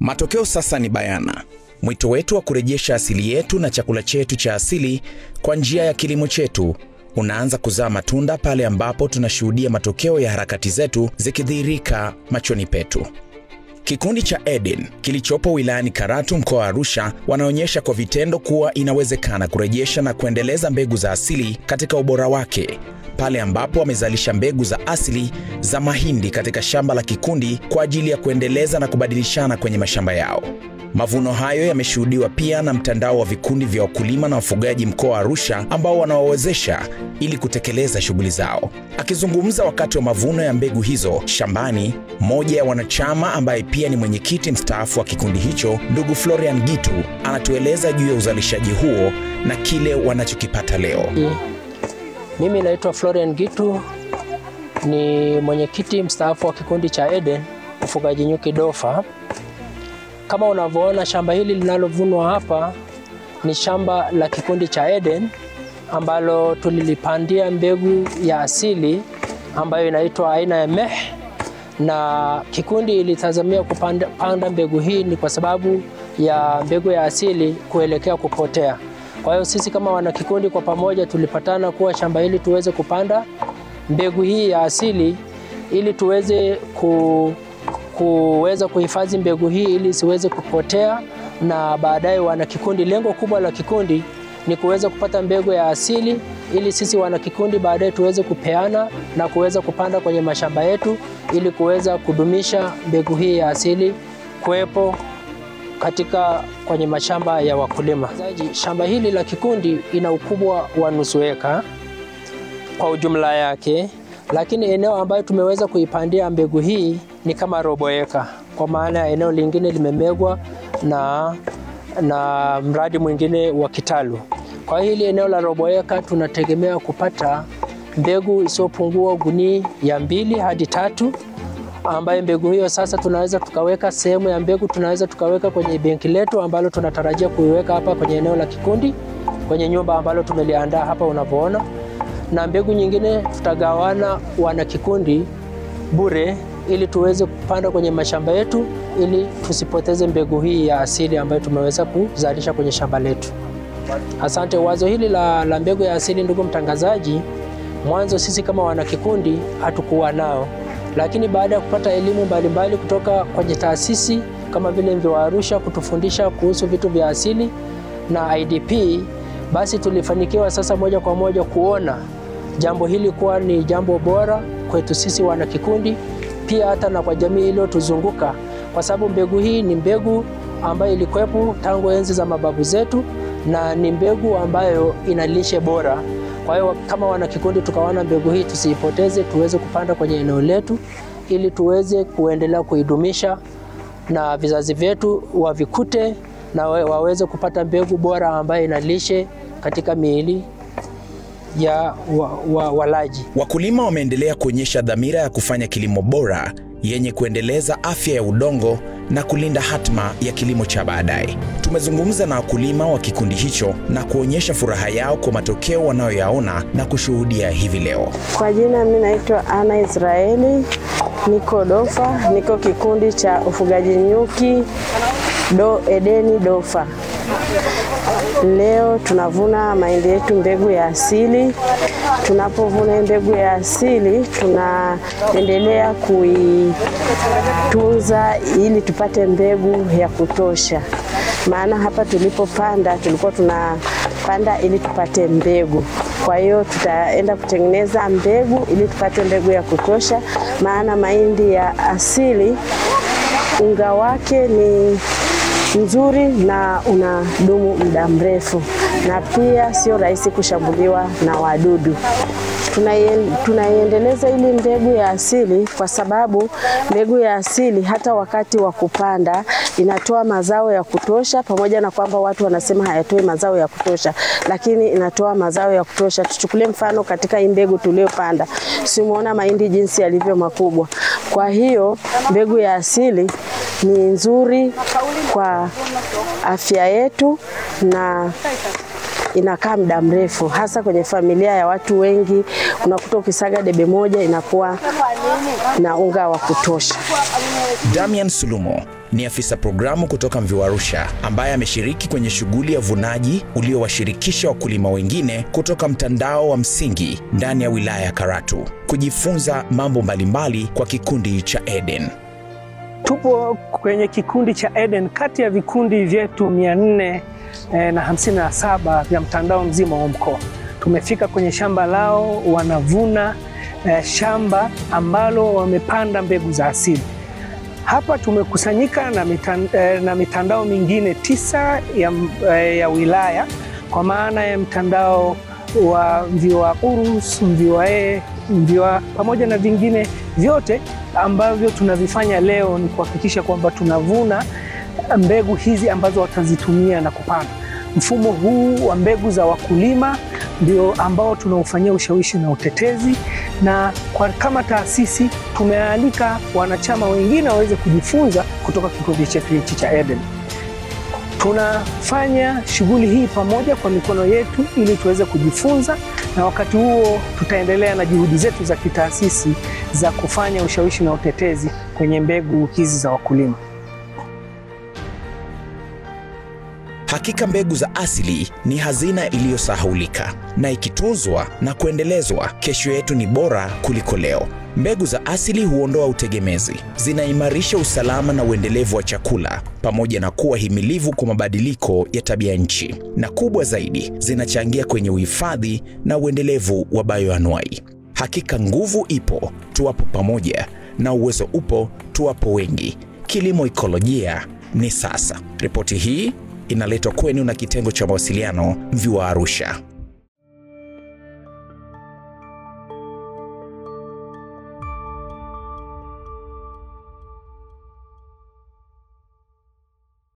Matokeo sasa ni bayana. Mwito wetu wa kurejesha asili yetu na chakula chetu cha asili kwa njia ya kilimo chetu unaanza kuzaa matunda pale ambapo tunashuhudia matokeo ya harakati zetu zikidhihirika machoni petu. Kikundi cha Eden kilichopo wilayani Karatu mkoa wa Arusha wanaonyesha kwa vitendo kuwa inawezekana kurejesha na kuendeleza mbegu za asili katika ubora wake pale ambapo wamezalisha mbegu za asili za mahindi katika shamba la kikundi kwa ajili ya kuendeleza na kubadilishana kwenye mashamba yao. Mavuno hayo yameshuhudiwa pia na mtandao wa vikundi vya wakulima na wafugaji mkoa wa Arusha ambao wanawawezesha ili kutekeleza shughuli zao. Akizungumza wakati wa mavuno ya mbegu hizo shambani, mmoja ya wanachama ambaye pia ni mwenyekiti mstaafu wa kikundi hicho, ndugu Florian Gitu, anatueleza juu ya uzalishaji huo na kile wanachokipata leo. Mimi naitwa Florian Gitu, ni mwenyekiti mstaafu wa kikundi cha Eden ufugaji nyuki Dofa. Kama unavyoona, shamba hili linalovunwa hapa ni shamba la kikundi cha Eden ambalo tulilipandia mbegu ya asili ambayo inaitwa aina ya Meh, na kikundi ilitazamia kupanda mbegu hii ni kwa sababu ya mbegu ya asili kuelekea kupotea. Kwa hiyo sisi kama wanakikundi kwa pamoja tulipatana kuwa shamba hili tuweze kupanda mbegu hii ya asili ili tuweze kuweza kuhifadhi mbegu hii ili isiweze kupotea, na baadaye wanakikundi, lengo kubwa la kikundi ni kuweza kupata mbegu ya asili ili sisi wanakikundi baadaye tuweze kupeana na kuweza kupanda kwenye mashamba yetu ili kuweza kudumisha mbegu hii ya asili kuwepo katika kwenye mashamba ya wakulima. Shamba hili la kikundi ina ukubwa wa nusu eka kwa ujumla yake, lakini eneo ambayo tumeweza kuipandia mbegu hii ni kama robo eka, kwa maana eneo lingine limemegwa na mradi mwingine wa kitalu. Kwa hili eneo la robo eka tunategemea kupata mbegu isiyopungua gunia ya 2 hadi 3, ambayo mbegu hiyo sasa tunaweza tukaweka sehemu ya mbegu tunaweza tukaweka kwenye benki letu ambalo tunatarajia kuiweka hapa kwenye eneo la kikundi, kwenye nyumba ambalo tumeliandaa hapa unavyoona, na mbegu nyingine tutagawana wana kikundi bure ili tuweze kupanda kwenye mashamba yetu ili tusipoteze mbegu hii ya asili ambayo tumeweza kuzalisha kwenye shamba letu. Asante. Wazo hili la mbegu ya asili, ndugu mtangazaji, mwanzo sisi kama wanakikundi hatukuwa nao, lakini baada ya kupata elimu mbalimbali kutoka kwenye taasisi kama vile Mviwa Arusha kutufundisha kuhusu vitu vya asili na IDP, basi tulifanikiwa sasa moja kwa moja kuona jambo hili kuwa ni jambo bora kwetu sisi wanakikundi, pia hata na kwa jamii iliyotuzunguka, kwa sababu mbegu hii ni mbegu ambayo ilikuwepo tangu enzi za mababu zetu na ni mbegu ambayo ina lishe bora. Kwa hiyo kama wanakikundi tukaona mbegu hii tusiipoteze, tuweze kupanda kwenye eneo letu ili tuweze kuendelea kuidumisha na vizazi vyetu wavikute na waweze kupata mbegu bora ambayo ina lishe katika miili ya walaji. Wakulima wameendelea kuonyesha dhamira ya kufanya kilimo bora yenye kuendeleza afya ya udongo na kulinda hatma ya kilimo cha baadaye. Tumezungumza na wakulima wa kikundi hicho na kuonyesha furaha yao kwa matokeo wanayoyaona na kushuhudia hivi leo. Kwa jina mimi naitwa Ana Israeli, niko Dofa, niko kikundi cha ufugaji nyuki Do Edeni Dofa. Leo tunavuna mahindi yetu mbegu ya asili. Tunapovuna mbegu ya asili tunaendelea kuitunza ili tupate mbegu ya kutosha. Maana hapa tulipopanda tulikuwa tunapanda ili tupate mbegu. Kwa hiyo tutaenda kutengeneza mbegu ili tupate mbegu ya kutosha, maana mahindi ya asili unga wake ni nzuri na unadumu muda mrefu, na pia sio rahisi kushambuliwa na wadudu. Tunaiendeleza ili mbegu ya asili kwa sababu mbegu ya asili hata wakati wa kupanda inatoa mazao ya kutosha, pamoja na kwamba watu wanasema hayatoi mazao ya kutosha, lakini inatoa mazao ya kutosha. Tuchukulie mfano katika hii mbegu tuliyopanda, si umeona mahindi jinsi yalivyo makubwa. Kwa hiyo mbegu ya asili ni nzuri kwa afya yetu na inakaa muda mrefu, hasa kwenye familia ya watu wengi. Unakuta ukisaga debe moja inakuwa na unga wa kutosha. Damian Sulumo ni afisa programu kutoka Mviwa Arusha ambaye ameshiriki kwenye shughuli ya uvunaji uliowashirikisha wakulima wengine kutoka mtandao wa msingi ndani ya wilaya ya Karatu kujifunza mambo mbalimbali kwa kikundi cha Eden. Tupo kwenye kikundi cha Eden kati ya vikundi vyetu 457 vya mtandao mzima wa mkoa. Tumefika kwenye shamba lao, wanavuna shamba ambalo wamepanda mbegu za asili. Hapa tumekusanyika na mitandao mingine 9 ya wilaya, kwa maana ya mtandao wa Mviwa Urus, Mviwa E, Mviwa pamoja na vingine vyote ambavyo tunavifanya leo ni kuhakikisha kwamba tunavuna mbegu hizi ambazo watazitumia na kupanda. Mfumo huu wa mbegu za wakulima ndio ambao tunaufanyia ushawishi na utetezi, na kwa kama taasisi tumealika wanachama wengine waweze kujifunza kutoka kikundi chetu hichi cha Eden. Tunafanya shughuli hii pamoja kwa mikono yetu ili tuweze kujifunza, na wakati huo tutaendelea na juhudi zetu za kitaasisi za kufanya ushawishi na utetezi kwenye mbegu hizi za wakulima. Hakika mbegu za asili ni hazina iliyosahaulika, na ikitunzwa na kuendelezwa, kesho yetu ni bora kuliko leo. Mbegu za asili huondoa utegemezi, zinaimarisha usalama na uendelevu wa chakula, pamoja na kuwa himilivu kwa mabadiliko ya tabia nchi. Na kubwa zaidi, zinachangia kwenye uhifadhi na uendelevu wa bioanuai. Hakika nguvu ipo tuwapo pamoja, na uwezo upo tuwapo wengi. Kilimo ekolojia ni sasa. Ripoti hii inaletwa kwenu na kitengo cha mawasiliano Mviwa Arusha.